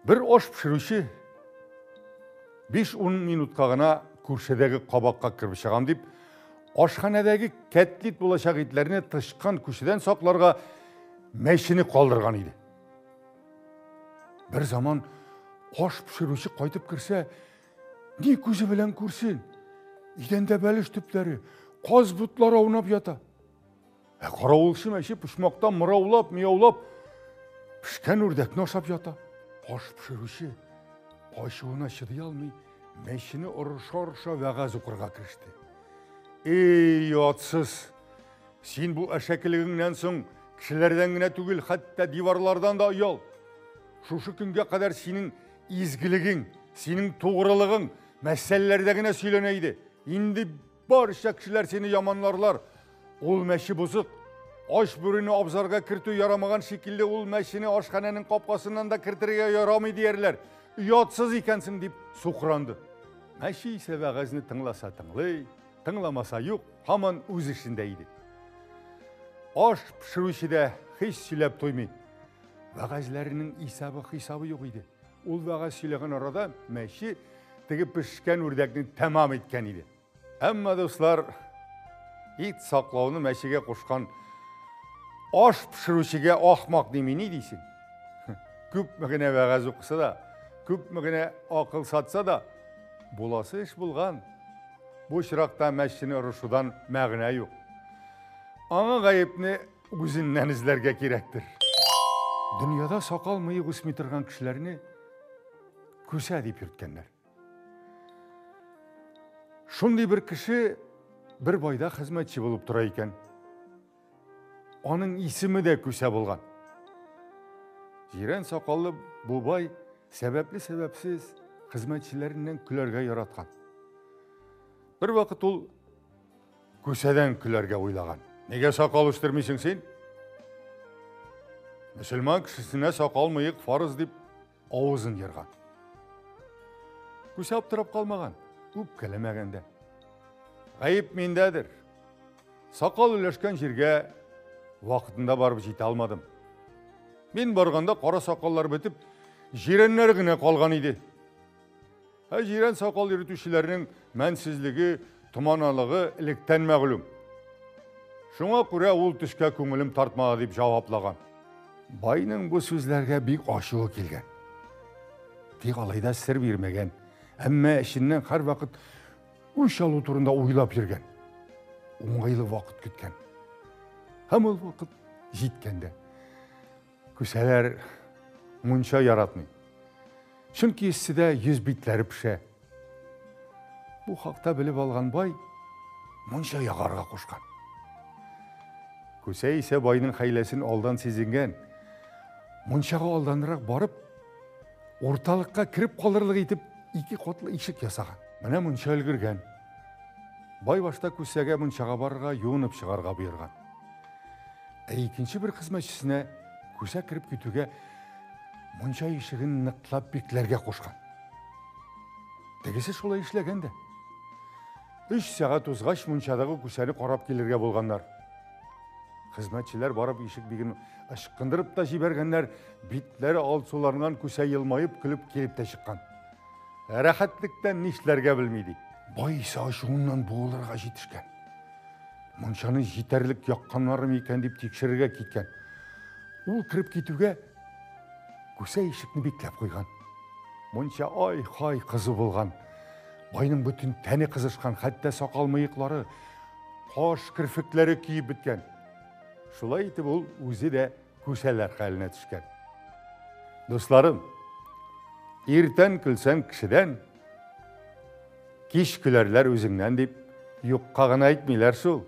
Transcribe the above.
Бер аш пешерүче 5-10 минутка гына күршедәге кабакка кереп чыгам дип, ашханәдәге кәтлит булачак итләрне тычкан күчедән сакларга мәчене калдырган иде. Бер заман аш пешерүче кайтып керсә, ни күзе белән күрсен, идәндә бәлеш төпләре, каз ботлары аунап ята. Ә каравылчы мәче почмакта мыраулап, мияулап пешкән үрдәкне ашап ята. Аш пешерүче ачуына чыдый алмый, мәчене орыша-орыша вәгазь укырга кереште. Эй, оятсыз! Син бу әшәкелегеңнән соң кешеләрдән генә түгел, хәтта диварлардан да оял. Шушы көнгә кадәр синең изгелегең, синең тугрылыгың мәсьәләләрдә генә сөйләнә иде. Инде Барча кешеләр сине яманларлар. Ул мәче бозык. Ач бүрене абзарга кертү ярамаган шикелле, ул мәчене ашханәнең капкасыннан да кертергә ярамый диярләр. Оятсыз икәнсең, дип сукранды. Мәче исә вәгазьне тыңласа тыңлый, тыңламаса юк, һаман үз эшендә иде. Аш пешерүче дә һич сөйләп туймый. Вәгазьләренең исәбе-хисабы юк иде. Ул вәгазь сөйләгән арада мәче теге пешкән үрдәкне тәмам иткән иде. Әмма, дуслар, ит саклауны мәчегә кушкан аш пешерүчегә ахмак дими, ни дисең? Күпме генә вәгазь укыса да, күпме генә акыл сатса да, буласы эш булган. Бу очракта мәчене орышудан мәгънә юк. Аңа гаепне үзеннән эзләргә кирәктер. Дөньяда сакал-мыек үсми торган кешеләрне күсә дип йөрткәннәр. Шундый бер кеше бер байда хезмәтче булып тора икән. Аның исеме дә Күсә булган. Җирән сакаллы бу бай сәбәпле-сәбәпсез хезмәтчеләреннән көләргә яраткан. Бер вакыт ул Күсәдән көләргә уйлаган. Нигә сакал үстермисең син? Мөселман кешесенә сакал мыек фарыз дип авызын ерган. Күсә аптырап калмаган, үпкәләмәгән дә. Гаеп миндәдер. Сакал өләшкән җиргә вакытында барып җитә алмадым. Мин барганда кара сакаллар бетеп, җирәннәр генә калган иде. Ә җирән сакал йөртүчеләрнең мәнсезлеге, томаналыгы электән мәгълүм. Шуңа күрә ул төшкә күңелем тартмады дип җаваплаган. Байның бу сүзләргә бик ачуы килгән. Тик алай да сер бирмәгән. Әмма эченнән һәрвакыт үч алу турында уйлап йөргән. Уңайлы вакыт көткән. Һәм ул вакыт җиткән дә. Күсәләр мунча яратмый. Чөнки эсседә йөз битләре пешә. Бу хакта белеп алган бай мунча ягарга кушкан. Күсә исә байның хәйләсен алдан сизенгән. Мунчага алданрак барып, урталыкка кереп калырлык итеп ике катлы ишек ясаган. Менә мунча өлгергән. Бай башта күсәгә мунчага барырга, юынып чыгарга боерган. Ә икенче бер хезмәтчесенә күсә кереп китүгә мунча ишеген ныклап бикләргә кушкан. Тегесе шулай эшләгән дә. Өч сәгать узгач мунчадагы күсәне карап килергә булганнар. Хезмәтчеләр барып ишек биген ычкындырып та җибәргәннәр, битләре алсуланган күсә елмаеп көлеп килеп тә чыккан. Рәхәтлектән нишләргә белми ди. Бай исә ачуыннан буылырга җитешкән. Мунчаны җитәрлек якканнармы икән дип тикшерергә киткән. Ул кереп китүгә күсә ишекне бикләп куйган. Мунча ай-хай кызу булган. Байның бөтен тәне кызышкан, хәтта сакал-мыеклары, каш керфекләре көеп беткән. Шулай итеп ул үзе дә күсәләр хәленә төшкән. Дусларым, иртән көлсәң кешедән, кич көләрләр үзеңнән дип юкка гына әйтмиләр шул.